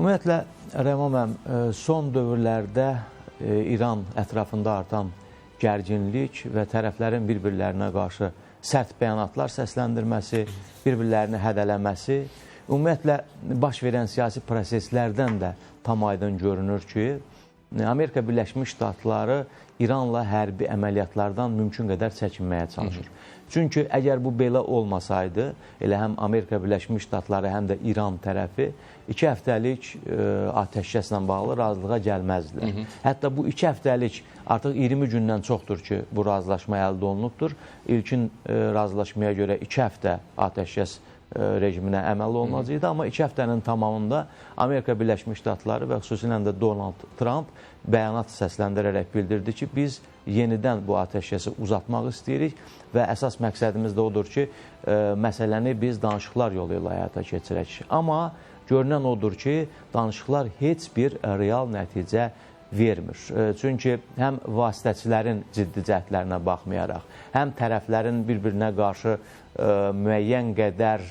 Ümumiyyətlə, Rəma müəllim, son dövrlərdə İran ətrafında artan gərginlik və tərəflərin bir-birlərinə qarşı sərt bəyanatlar səsləndirməsi, bir-birlərini hədələməsi, ümumiyyətlə, baş verən siyasi proseslərdən də tam aydın görünür ki, Amerika Birləşmiş Ştatları İranla hərbi əməliyyatlardan mümkün qədər çəkinməyə çalışır. Çünki əgər bu belə olmasaydı, elə həm Amerika Birləşmiş Ştatları, həm də İran tərəfi 2 həftəlik atəşkəslə bağlı razılığa gəlməzdilər. Hətta bu 2 həftəlik artıq 20 gündən çoxdur ki, bu razılaşma əldə olunubdur. İlkin razılaşmaya görə 2 həftə atəşkəs rejiminə əməl olunacaqdı. Amma 2 həftənin tamamında Amerika Birləşmiş Ştatları və xüsusilə də Donald Trump bəyanat səsləndirərək bildirdi ki, biz yenidən bu atəşkəsi uzatmaq istəyirik və əsas məqsədimiz də odur ki, məsələni biz danışıqlar yolu ilə həyata keçirək. Amma görünən odur ki, danışıqlar heç bir real nəticə vermir. Çünki həm vasitəçilərin ciddi cəhdlərinə baxmayaraq, həm tərəflərin bir-birinə qarşı müəyyən qədər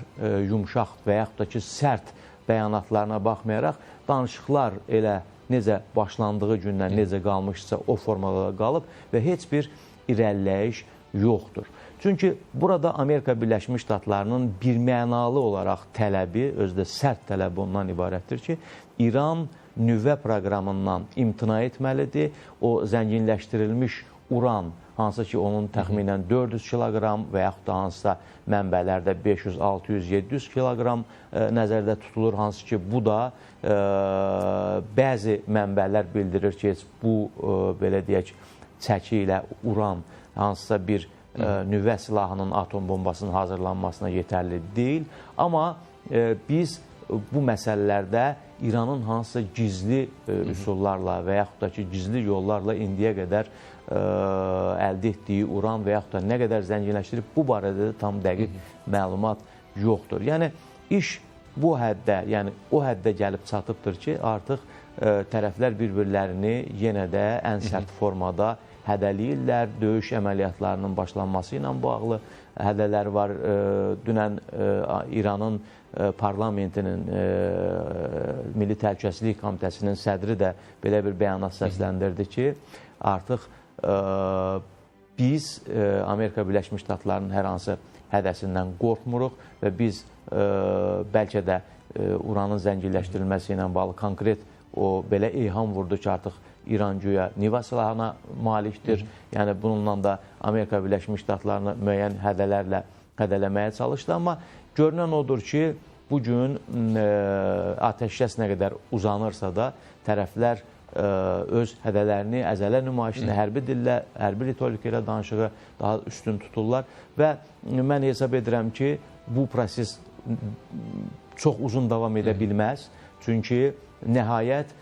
yumşaq və yaxud da ki, sərt bəyanatlarına baxmayaraq, danışıqlar elə necə başlandığı gündən necə qalmışsa o formada qalıb və heç bir irəliləyiş yoxdur. Çünki burada Amerika Birləşmiş Ştatlarının birmənalı olaraq tələbi, özü də sərt tələbi ondan ibarətdir ki, İran nüvə proqramından imtina etməlidir. O zənginləşdirilmiş uran, hansı ki onun təxminən 400 kiloqram və yaxud da hansısa mənbələrdə 500, 600, 700 kiloqram nəzərdə tutulur, hansı ki bu da bəzi mənbələr bildirir ki, heç bu belə deyək, çəki ilə uran hansısa bir nüvə silahının, atom bombasının hazırlanmasına yetərli deyil. Amma biz bu məsələlərdə İranın hansısa gizli üsullarla və yaxud da ki, gizli yollarla indiyə qədər əldə etdiyi uran və yaxud da nə qədər zənginləşdirib, bu barədə də tam dəqiq məlumat yoxdur. Yəni, iş bu həddə, yəni o həddə gəlib çatıbdır ki, artıq tərəflər bir-birlərini yenə də ən sərt formada hədələyirlər. Döyüş əməliyyatlarının başlanması ilə bağlı hədələr var. Dünən İranın parlamentinin Milli Təhlükəsizlik Komitəsinin sədri də belə bir bəyanat səsləndirdi ki, artıq biz Amerika Birləşmiş Ştatlarının hər hansı hədəsindən qorxmuruq və biz bəlkə də uranın zənginləşdirilməsi ilə bağlı konkret o belə eyham vurdu ki, artıq İran güya nüvə silahına malikdir. Yəni bununla da Amerika Birləşmiş Ştatlarını müəyyən hədələrlə hədələməyə çalışdı. Amma görünən odur ki, bugün atəşkəs nə qədər uzanırsa da tərəflər öz hədələrini, əzələ nümayişini, hərbi dillə, hərbi ritorika ilə danışığı daha üstün tuturlar. Və mən hesab edirəm ki, bu proses çox uzun davam edə bilməz. Çünki nəhayət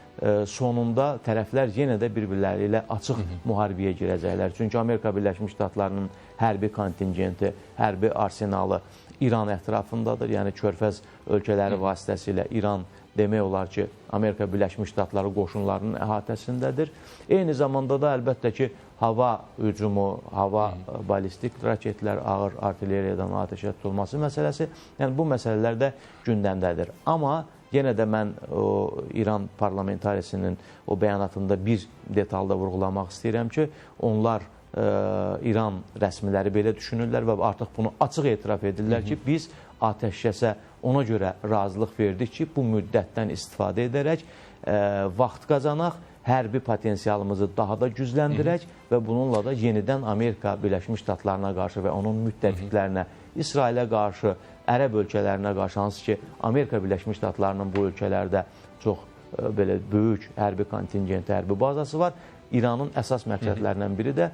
sonunda tərəflər yenə də bir-birləri ilə açıq müharibəyə girəcəklər. Çünki Amerika Birləşmiş Ştatlarının hərbi kontingenti, hərbi arsenalı İran ətrafındadır. Yəni Körfəz ölkələri vasitəsilə İran demək olar ki, Amerika Birləşmiş Ştatları qoşunlarının əhatəsindədir. Eyni zamanda da əlbəttə ki, hava hücumu, hava balistik raketlər, ağır artilleriyadan atəşə tutulması məsələsi, yəni bu məsələlər də gündəmdədir. Amma yenə də mən o İran parlamentarisinin o bəyanatında bir detalda vurğulamaq istəyirəm ki, onlar İran rəsmiləri belə düşünürlər və artıq bunu açıq etiraf edirlər ki, biz atəşkəsə ona görə razılıq verdik ki, bu müddətdən istifadə edərək vaxt qazanaq, hərbi potensialımızı daha da gücləndirək və bununla da yenidən Amerika Birləşmiş Ştatlarına qarşı və onun müttəfiqlərinə, İsrailə qarşı, Ərəb ölkələrinə qarşı, hansı ki, Amerika Birləşmiş Ştatlarının bu ölkələrdə çox belə böyük hərbi kontingenti, hərbi bazası var. İranın əsas məqsədlərindən biri də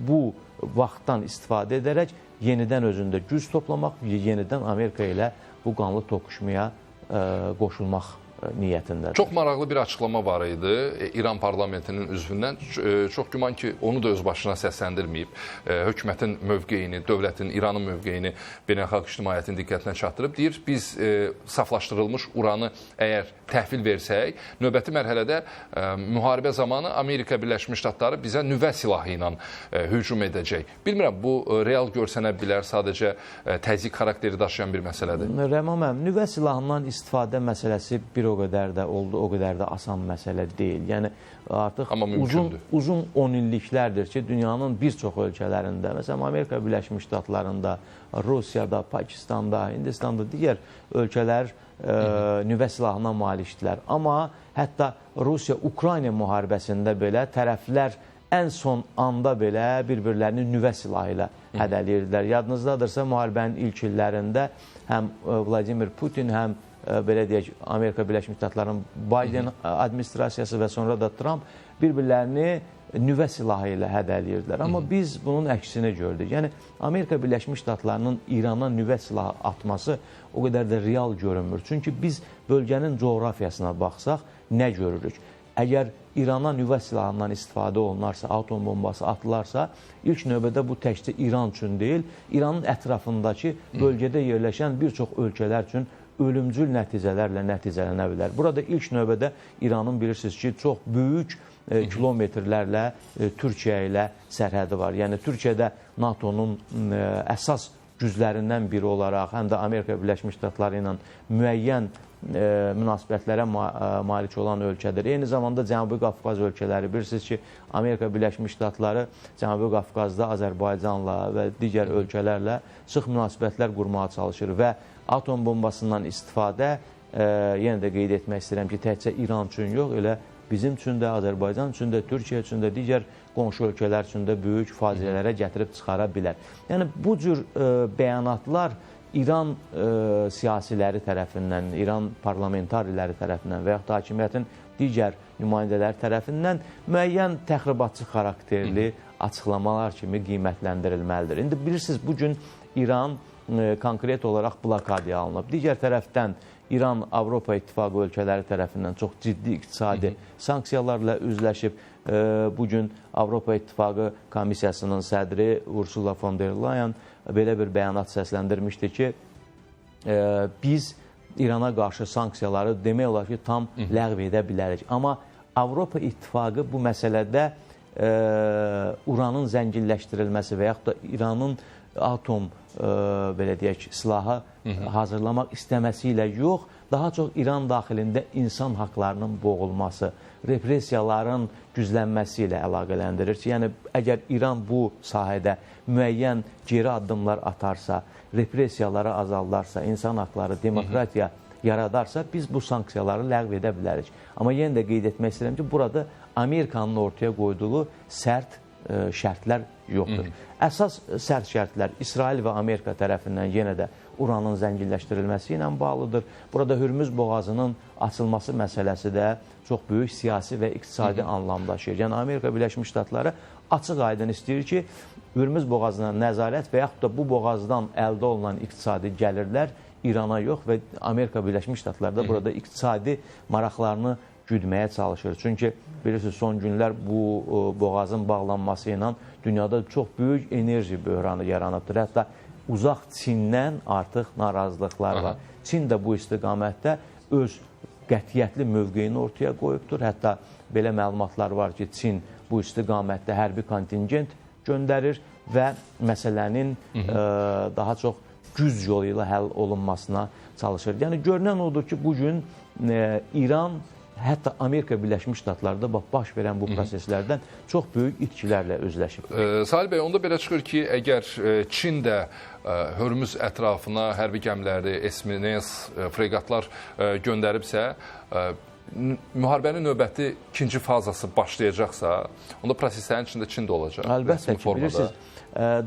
bu vaxtdan istifadə edərək yenidən özündə güc toplamaq, yenidən Amerika ilə bu qanlı toqquşmaya qoşulmaq niyyətindədir. Çox maraqlı bir açıqlama var idi İran parlamentinin üzvündən. Çox güman ki, onu da öz başına səsləndirməyib. Hökumətin mövqeyini, dövlətin, İranın mövqeyini beynəlxalq ictimaiyyətin diqqətinə çatdırıb. Deyir, biz saflaşdırılmış uranı əgər təhvil versək, növbəti mərhələdə müharibə zamanı Amerika Birləşmiş Ştatları bizə nüvə silahı ilə hücum edəcək. Bilmirəm, bu real görsənə bilər, sadəcə təzyiq xarakteri daşıyan bir məsələdir. Rəma müəllim, nüvə silahından istifadə məsələsi bir bir o qədər də oldu, o qədər də asan məsələ deyil. Yəni artıq uzun 10 illiklərdir ki, dünyanın bir çox ölkələrində, məsələn Amerika Birləşmiş Ştatlarında, Rusiyada, Pakistanda, Hindistanda, digər ölkələr nüvə silahına malikdirlər. Amma hətta Rusiya-Ukrayna müharibəsində belə tərəflər ən son anda belə bir-birlərini nüvə silahı ilə hədələyirdilər. Yadınızdadırsa, müharibənin ilk illərində həm Vladimir Putin, həm belə deyək, Amerika Birləşmiş Ştatlarının Biden administrasiyası və sonra da Trump bir-birlərini nüvə silahı ilə hədələyirdilər. Amma biz bunun əksini gördük. Yəni, Amerika Birləşmiş Ştatlarının İrana nüvə silahı atması o qədər də real görünmür. Çünki biz bölgənin coğrafiyasına baxsaq, nə görürük? Əgər İrana nüvə silahından istifadə olunarsa, atom bombası atılarsa, ilk növbədə bu təkcə İran üçün deyil, İranın ətrafındakı bölgədə yerləşən bir çox ölkələr üçün ölümcül nəticələrlə nəticələnə bilər. Burada ilk növbədə İranın bilirsiniz ki, çox böyük kilometrlərlə Türkiyə ilə sərhədi var. Yəni Türkiyədə NATO-nun əsas güclərindən biri olaraq, həm də Amerika Birləşmiş Ştatları ilə müəyyən münasibətlərə malik olan ölkədir. Eyni zamanda Cənubi Qafqaz ölkələri, bilirsiniz ki, Amerika Birləşmiş Ştatları Cənubi Qafqazda Azərbaycanla və digər ölkələrlə sıx münasibətlər qurmağa çalışır və atom bombasından istifadə, yenə də qeyd etmək istəyirəm ki, təkcə İran üçün yox, elə bizim üçün də, Azərbaycan üçün də, Türkiyə üçün də, digər qonşu ölkələr üçün də böyük faciələrə gətirib çıxara bilər. Yəni, bu cür bəyanatlar İran siyasiləri tərəfindən, İran parlamentariləri tərəfindən və yaxud da hakimiyyətin digər nümayəndələri tərəfindən müəyyən təxribatçı xarakterli açıqlamalar kimi qiymətləndirilməlidir. İndi bilirsiniz, bugün İran konkret olaraq blokadaya alınıb. Digər tərəfdən İran Avropa İttifaqı ölkələri tərəfindən çox ciddi iqtisadi sanksiyalarla üzləşib. Bugün Avropa İttifaqı Komissiyasının sədri Ursula von der Leyen belə bir bəyanat səsləndirmişdi ki, biz İrana qarşı sanksiyaları demək olar ki, tam ləğv edə bilərik. Amma Avropa İttifaqı bu məsələdə uranın zənginləşdirilməsi və yaxud da İranın atom belə deyək, silahı hazırlamaq istəməsi ilə yox, daha çox İran daxilində insan haqlarının boğulması, repressiyaların güclənməsi ilə əlaqələndirir ki, yəni əgər İran bu sahədə müəyyən geri addımlar atarsa, repressiyaları azaldarsa, insan haqları, demokratiya yaradarsa, biz bu sanksiyaları ləğv edə bilərik. Amma yenə də qeyd etmək istəyirəm ki, burada Amerikanın ortaya qoyduğu sərt şərtlər yoxdur. Əsas sərt şərtlər İsrail və Amerika tərəfindən yenə də uranın zənginləşdirilməsi ilə bağlıdır. Burada Hürmüz boğazının açılması məsələsi də çox böyük siyasi və iqtisadi anlam daşıyır. Yəni Amerika Birləşmiş Ştatları açıq aydın istəyir ki, Hürmüz boğazına nəzarət və yaxud da bu boğazdan əldə olunan iqtisadi gəlirlər İrana yox və Amerika Birləşmiş Ştatları da burada iqtisadi maraqlarını güdməyə çalışır. Çünki bilirsiniz, son günlər bu boğazın bağlanması ilə dünyada çox böyük enerji böhranı yaranıbdır. Hətta uzaq Çindən artıq narazılıqlar var. Çin də bu istiqamətdə öz qətiyyətli mövqeyini ortaya qoyubdur. Hətta belə məlumatlar var ki, Çin bu istiqamətdə hərbi kontingent göndərir və məsələnin daha çox güc yolu ilə həll olunmasına çalışır. Yəni, görünən odur ki, bugün İran, hətta Amerika Birləşmiş Ştatlarında baş verən bu proseslərdən çox böyük itkilərlə özləşib. Salih bəy, onda belə çıxır ki, əgər Çin də Hörmüz ətrafına hərbi gəmiləri, esminez, freqatlar göndəribsə, müharibənin növbəti ikinci fazası başlayacaqsa, onda proseslərin içində Çin də olacaq. Əlbəttə ki, bilirsiniz,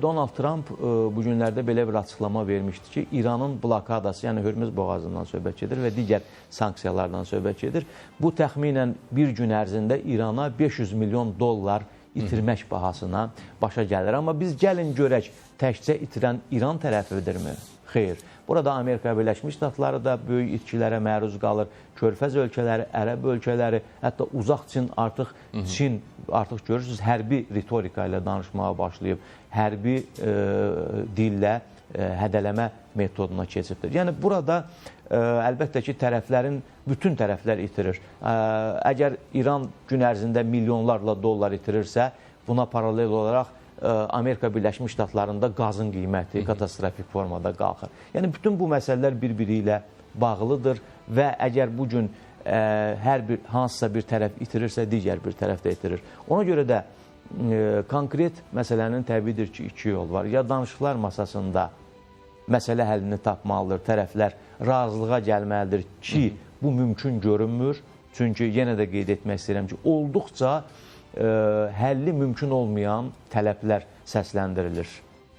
Donald Trump bu günlərdə belə bir açıqlama vermişdi ki, İranın blokadası, yəni Hörmüz boğazından söhbət gedir və digər sanksiyalardan söhbət gedir. Bu təxminən bir gün ərzində İrana 500 milyon dollar itirmək bahasına başa gəlir. Amma biz gəlin görək, təkcə itirən İran tərəfidirmi? Xeyr. Burada Amerika Birləşmiş Ştatları da böyük itkilərə məruz qalır. Körfəz ölkələri, Ərəb ölkələri, hətta uzaq Çin artıq Çin artıq görürsünüz, hərbi ritorika ilə danışmağa başlayıb, hərbi dillə hədələmə metoduna keçibdir. Yəni burada əlbəttə ki, tərəflərin, bütün tərəflər itirir. Əgər İran gün ərzində milyonlarla dollar itirirsə, buna paralel olaraq Amerika Birləşmiş Ştatlarında qazın qiyməti katastrofik formada qalxır. Yəni bütün bu məsələlər bir-biri ilə bağlıdır və əgər bugün hər bir hansısa bir tərəf itirirsə, digər bir tərəf də itirir. Ona görə də konkret məsələnin təbiidir ki, iki yol var. Ya danışıqlar masasında məsələ həllini tapmalıdır, tərəflər razılığa gəlməlidir ki, bu mümkün görünmür. Çünki yenə də qeyd etmək istəyirəm ki, olduqca həlli mümkün olmayan tələblər səsləndirilir.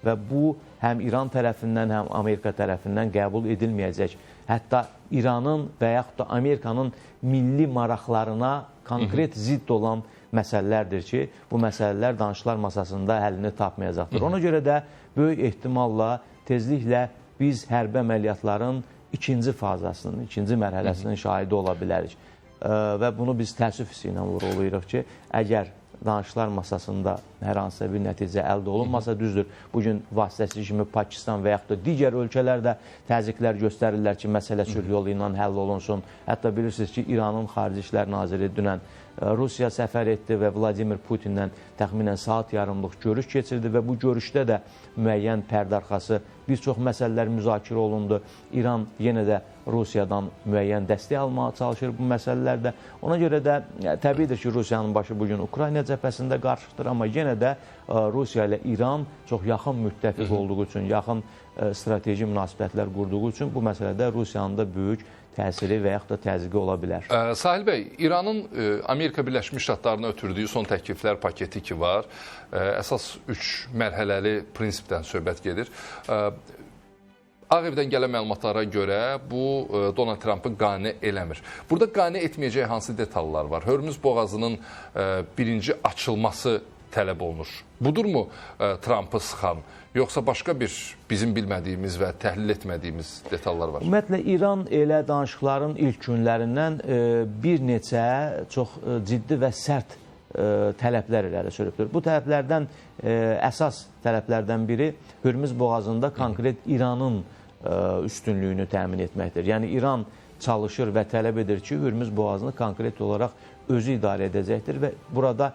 Və bu həm İran tərəfindən, həm Amerika tərəfindən qəbul edilməyəcək. Hətta İranın və yaxud da Amerikanın milli maraqlarına konkret zidd olan məsələlərdir ki, bu məsələlər danışıqlar masasında həllini tapmayacaqdır. Ona görə də böyük ehtimalla tezliklə biz hərbi əməliyyatların ikinci fazasının, ikinci mərhələsinin şahidi ola bilərik. Və bunu biz təəssüf hissi ilə vurğulayırıq ki, əgər danışıqlar masasında hər hansısa bir nəticə əldə olunmasa, düzdür, bugün vasitəçi kimi Pakistan və yaxud da digər ölkələr də təzyiqlər göstərirlər ki, məsələ sülh yolu ilə həll olunsun. Hətta bilirsiniz ki, İranın Xarici İşlər Naziri dünən Rusiya səfər etdi və Vladimir Putinlə təxminən saat yarımlıq görüş keçirdi və bu görüşdə də müəyyən pərdə arxası bir çox məsələlər müzakirə olundu. İran yenə də Rusiyadan müəyyən dəstək almağa çalışır bu məsələlərdə. Ona görə də təbiidir ki, Rusiyanın başı bugün Ukrayna cəbhəsində qarışıqdır, amma yenə də Rusiya ilə İran çox yaxın müttəfiq olduğu üçün, yaxın strateji münasibətlər qurduğu üçün bu məsələdə Rusiyanın da böyük təsiri və yaxud da təzyiqi ola bilər. Sahil bəy, İranın Amerika Birləşmiş Ştatlarına ötürdüyü son təkliflər paketi ki var, əsas 3 mərhələli prinsipdən söhbət gedir. Ağ Evdən gələn məlumatlara görə bu Donald Trumpı qane eləmir. Burada qane etməyəcək hansı detallar var? Hörmüz boğazının birinci açılması tələb olunur. Budurmu Trumpı sıxan, yoxsa başqa bir bizim bilmədiyimiz və təhlil etmədiyimiz detallar var? Ümumiyyətlə, İran elə danışıqların ilk günlərindən bir neçə çox ciddi və sərt tələblər irəli sürübdür. Bu tələblərdən, əsas tələblərdən biri Hörmüz boğazında konkret İranın üstünlüyünü təmin etməkdir. Yəni, İran çalışır və tələb edir ki, Hörmüz boğazını konkret olaraq özü idarə edəcəkdir və burada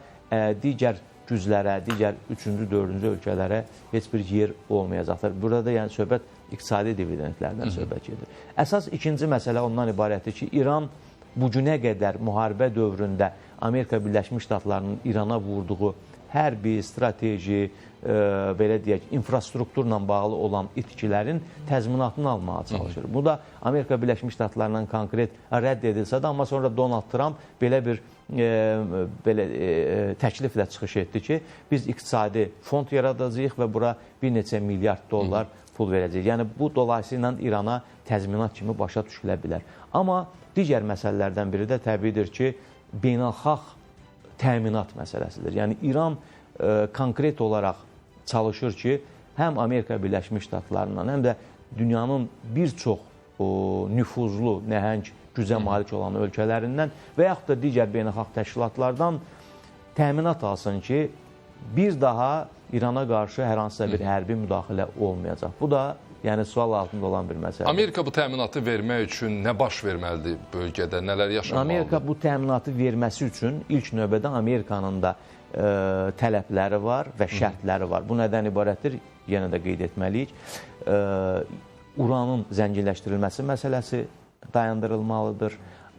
digər güclərə, digər 3-cü, 4-cü ölkələrə heç bir yer olmayacaqdır. Burada da yəni söhbət iqtisadi dividendlərdən söhbət gedir. Əsas ikinci məsələ ondan ibarətdir ki, İran bugünə qədər müharibə dövründə Amerika Birləşmiş Ştatlarının İrana vurduğu hərbi, strateji, belə deyək, infrastrukturla bağlı olan itkilərin təzminatını almağa çalışır. Bu da Amerika Birləşmiş Ştatlarından konkret rədd edilsə də, amma sonra Donald Trump belə bir təkliflə çıxış etdi ki, biz iqtisadi fond yaradacağıq və bura bir neçə milyard dollar pul verəcəyik. Yəni, bu dolayısıyla İrana təzminat kimi başa düşülə bilər. Amma digər məsələlərdən biri də təbiidir ki, beynəlxalq təminat məsələsidir. Yəni, İran konkret olaraq çalışır ki, həm Amerika Birləşmiş Ştatlarından, həm də dünyanın bir çox nüfuzlu, nəhəng gücə malik olan ölkələrindən və yaxud da digər beynəlxalq təşkilatlardan təminat alsın ki, bir daha İrana qarşı hər hansısa bir hərbi müdaxilə olmayacaq. Bu da yəni sual altında olan bir məsələdir. Amerika bu təminatı vermək üçün nə baş verməlidir bölgədə, nələr yaşanmalıdır? Amerika bu təminatı verməsi üçün ilk növbədə Amerikanın da tələbləri var və şərtləri var. Bu nədən ibarətdir? Yenə də qeyd etməliyik. Uranın zənginləşdirilməsi məsələsi dayandırılmalıdır.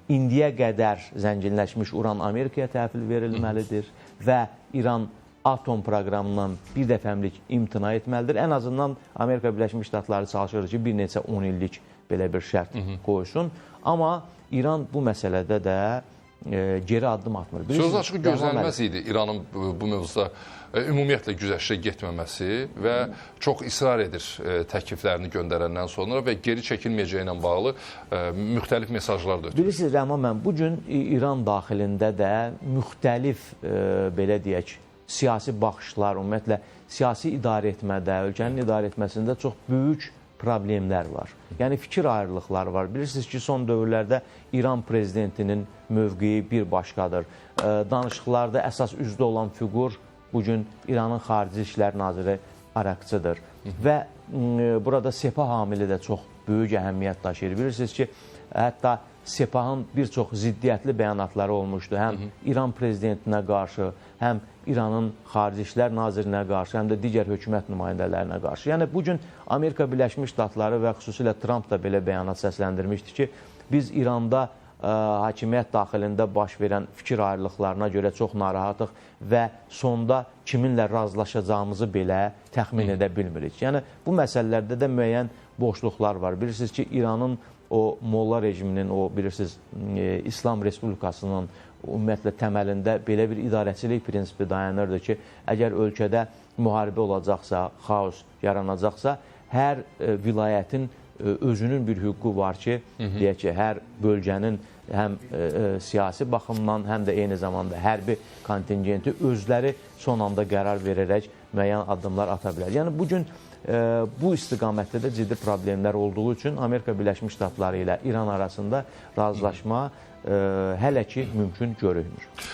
İndiyə qədər zənginləşmiş uran Amerikaya təhvil verilməlidir və İran atom proqramından bir dəfəmlik imtina etməlidir. Ən azından Amerika Birləşmiş Ştatları çalışır ki, bir neçə 10 illik belə bir şərt qoysun. Amma İran bu məsələdə də geri addım atmır. Söz açığı gözlənilməz idi İranın bu mövzuda ümumiyyətlə güzəştə getməməsi və çox israr edir təkliflərini göndərəndən sonra və geri çəkilməyəcəyi ilə bağlı müxtəlif mesajlar da ötürür. Bilirsiniz, Rəhman müəllim, bugün İran daxilində də müxtəlif, belə deyək, siyasi baxışlar, ümumiyyətlə siyasi idarə etmədə, ölkənin idarə etməsində çox böyük problemlər var. Yəni fikir ayrılıqları var. Bilirsiniz ki, son dövrlərdə İran prezidentinin mövqeyi bir başqadır. Danışıqlarda əsas üzdə olan fiqur bugün İranın Xarici İşlər Naziri Araqçıdır. Və burada Sepah amili də çox böyük əhəmiyyət daşıyır. Bilirsiniz ki, hətta Sepahın bir çox ziddiyyətli bəyanatları olmuşdu. Həm İran prezidentinə qarşı, həm İranın Xarici İşlər Nazirinə qarşı, həm də digər hökumət nümayəndələrinə qarşı. Yəni bugün Amerika Birləşmiş Ştatları və xüsusilə Trump da belə bəyanat səsləndirmişdi ki, biz İranda hakimiyyət daxilində baş verən fikir ayrılıqlarına görə çox narahatıq və sonda kiminlə razılaşacağımızı belə təxmin edə bilmirik. Yəni bu məsələlərdə də müəyyən boşluqlar var. Bilirsiniz ki, İranın o Molla rejiminin, o bilirsiniz İslam Respublikasının ümumiyyətlə təməlində belə bir idarəçilik prinsipi dayanırdı ki, əgər ölkədə müharibə olacaqsa, xaos yaranacaqsa, hər vilayətin özünün bir hüququ var ki, deyək ki, hər bölgənin həm siyasi baxımdan, həm də eyni zamanda hərbi kontingenti özləri son anda qərar verərək müəyyən addımlar ata bilər. Yəni bu gün bu istiqamətdə də ciddi problemlər olduğu üçün Amerika Birləşmiş Ştatları ilə İran arasında razılaşma hələ ki mümkün görünmür.